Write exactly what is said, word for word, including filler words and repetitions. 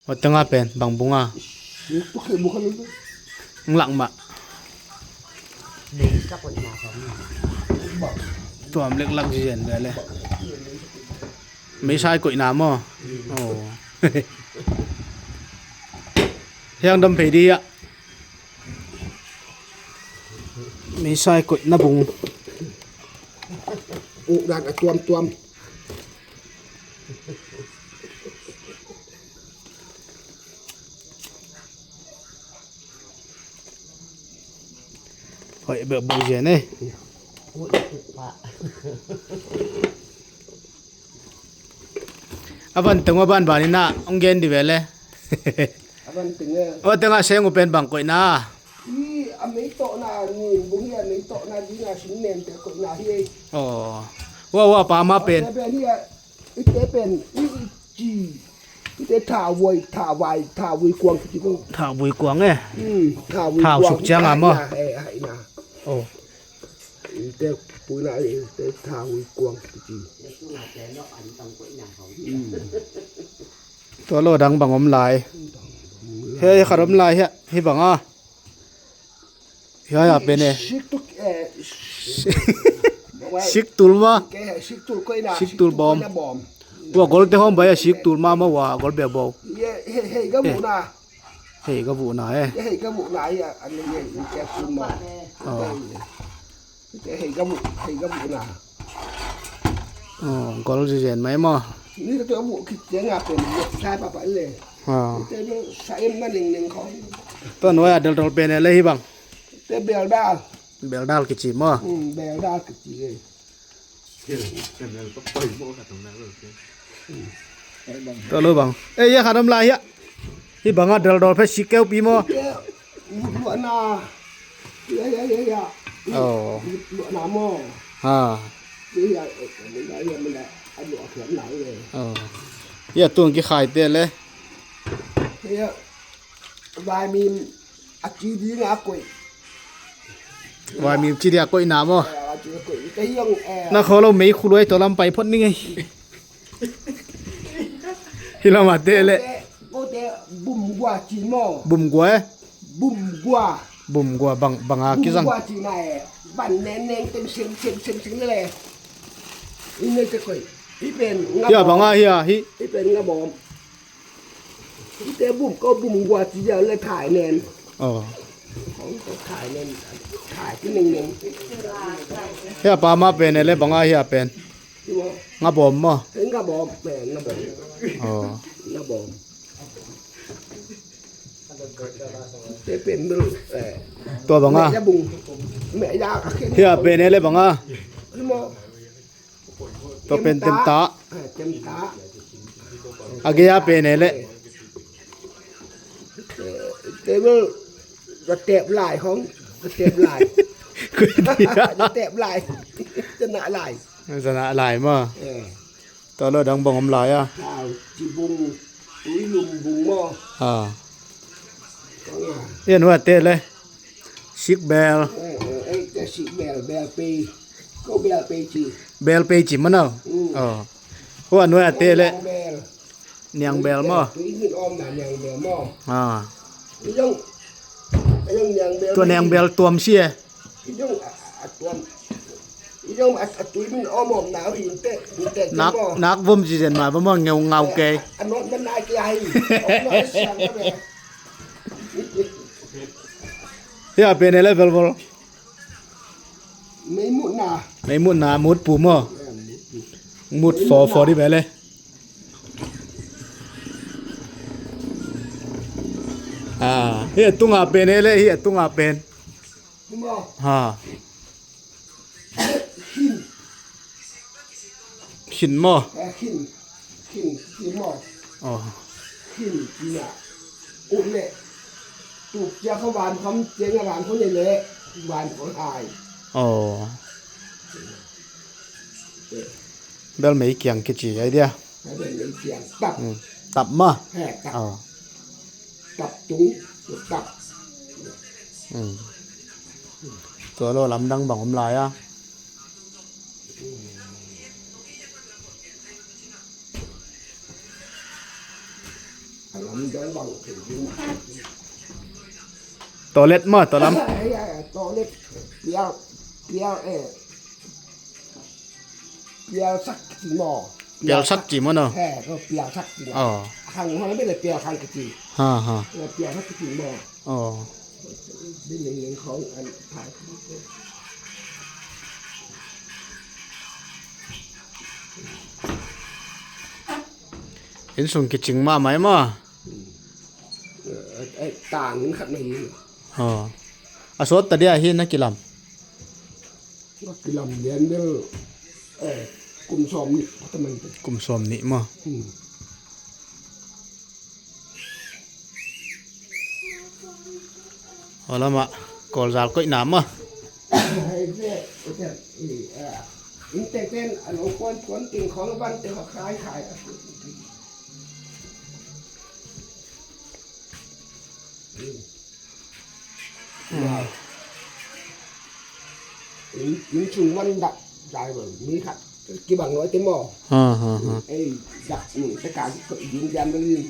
Tua tengah pen bang bung a. Ng lak mah. Tuam leklak zizen ve le. Meisai koihna maw? Oh. Hiang dam phei di ah. Meisai koihna bung. Uh, dan a tuamtuam. Hoih beuh beuh zian eh. A van teng a banban in ah hong gen di ve le. A van teng a. A van teng a seng uh pen bang koihna. I a meitawhna nin bung hi a meitawhna ding a sin nen te koihna hi ei. Aw. Ua ua pa ma pen. Ite pen i ci. Ite thawvui thawvai thawvui kuang kici ko. Thawvui kuang eh. Thau suk ciang a maw? Ite puina ite thawvui kuang kici. Tua lo dang bang om lai. Hei khat om lai hia hi bang a. Hiai a pen e. Siktul ma. Siktul bawm. Ua golte hawm bai a siktul ma ma ua gol bia bo. Hei ka vuhna e. Hei ka vuhna hi a. Hei ka vuh hei ka vuhna. Gol zizen mai maw. Ni ka tua vuh khit ciang a pen sai papa le. Tua nuai a deldol pen e le hi bang. Te beldal. Beldal kici maw. Beldal kici e. Tua lo bang. Ei ya khat om lai hia. Hi bang a deldol phe sikeu pi maw. Luana. Ya ya ya ya. Luana maw. Ha. Ya ya ya ya. Ya tuang ki khai te le. Ya. Vaimim a ci ding a koih. Vaimim ci ding a koihna maw. Na kho lo mei khuluai tua lam pai phot ning ei. Hi lam a te le. Kote bumgua ci maw. Bumgua e. Bumgua. Bumgua bang bang a kizang. Bumgua ci na e. Ban neng neng teng seng seng seng seng le. Ine te koih. Hi pen nga bawm. Hia bang a hia hi. Hi pen nga bawm. Ite bum ko bum gua ci ya le thai nen. Aw. Ko thai nen. Thai ki neng neng. Hia pa ma pen e le bang a hia pen. Nga bawm maw. Nga bawm pen nga bawm. Aw. Nga bawm. Te pen mel. Tua bang a. Hia pen e le bang a. Tua pen temta. A gei a pen e le. Table. Ka tep lai hong. Ka tep lai. Ka tep lai. Ka na lai. Ka na lai maw. Tua lo dang bang om lai a. Ci bung. Tui lum bung maw. Ian hua te le. Sikbel. Sikbel, bel pei. Ko bel pei ci. Bel pei ci manau. Hua nuai a te le. Niangbel maw. Tua niangbel tuam si e. Nak, nak vom zizen ma vom maw ngeu ngau kei. Hia pen e le velvol. Meimutna. Meimutna mut pu maw. Mut fo fo di bele. Hia tunga pen e le hia tunga pen. Ha. Khin maw? Khin. Khin maw? Khin na. Uk le. Tuk cia kho van kham cia nga van kho ne le. Van kho hai. Bel mei kiang kici ai dia. Bel mei kiang tap. Tap ma. Tap tung. Tap. Tua lo lamdang bang om lai a. Lam dong bang thei ding. Toilet maw, toilet. Ai, ai, ai, toilet. Pial, pial, eh. Pial sak ci maw. Pial sak ci maw no. He, ko pial sak ci maw. Oh. Hang hang bele pial hang ci. Ha, ha. Eh, pial sak ci maw. Oh. Bele yang khong an thai. Inn sung kicing mahmah e maw. Hmm. Eh, eh, tang khat mai ni. Oh. A sawt ta dia hi na kilam. Na kilam lian bel, eh, kum sawm nih, pataman te. Kum sawm nih maw. Hmm. Aw lamah, kawlzal koihna maw. Hei, ve, eh, eh, inntek ten, a lo puan, puan ting khawng van te, khai, khai. Hmm. Inn, inn chung van dak, driver, mi khat, kibang lo te maw. Ha, ha, ha. Ei, dak, hmm, te ka, ko, inn jam lo inn.